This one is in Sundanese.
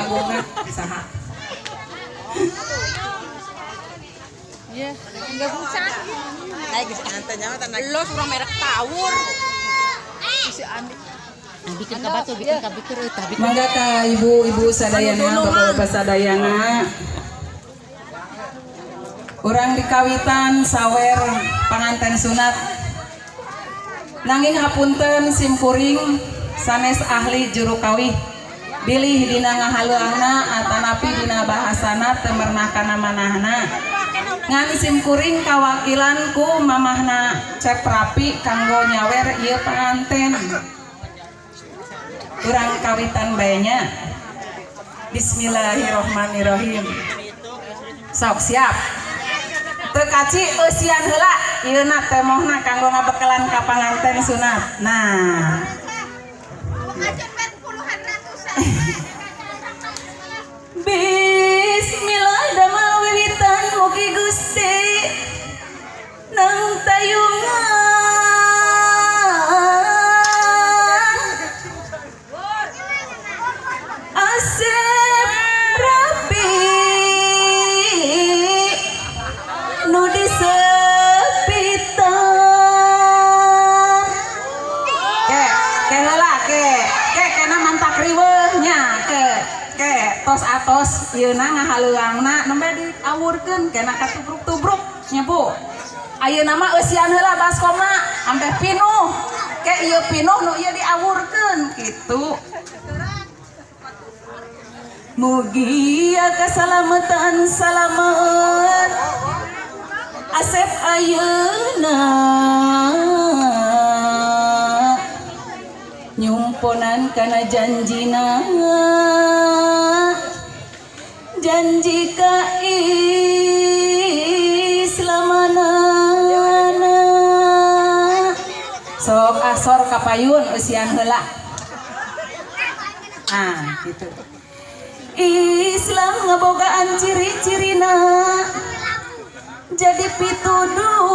Agungna saha? Iya, enggak usah. Lo suruh merek tawur. Bikin kabatu, bikin kabikir, tah bikin. Mangga ka ibu-ibu sadayana, bapak-bapak sadayana. Urang dikawitan sawer panganten sunat. Nanging hapunten simkuring sanes ahli juru kawih. Bilih dina ngahaleuangna atanapi dina bahasana teu merenah kana manahna. Ngan simkuring kawakilan ku mamahna Cep Rapi kanggo nyawer ieu panganten. Urang kawitan bae nya. Bismillahirrahmanirrahim. Sok siap. Teu kaci eusian heula ieuna temohna kanggo ngabekelan ka panganten sunat. Nah. Bismillah damel wiwitan mugi Gusti nang tayungan. Asep Rapi nu disepitan. Ke, ke heula ke, ke kena mantak riweuh nya ke, ke tos atos ieuna ngahaleuangna nembe diawurkeun kena katubruk-tubruk nya Bu. Ayeuna mah eusian heula baskomna ampe pinuh. Ke ieu pinuh nu ieu diawurkeun kitu. Mugia keselamatan salamet Asep ayeuna nyumponan kana janjina janji ka Islamanana. Sok asor kapayun eusian heula. Ah gitu. Islam ngebogaan ciri-cirina jadi pituduh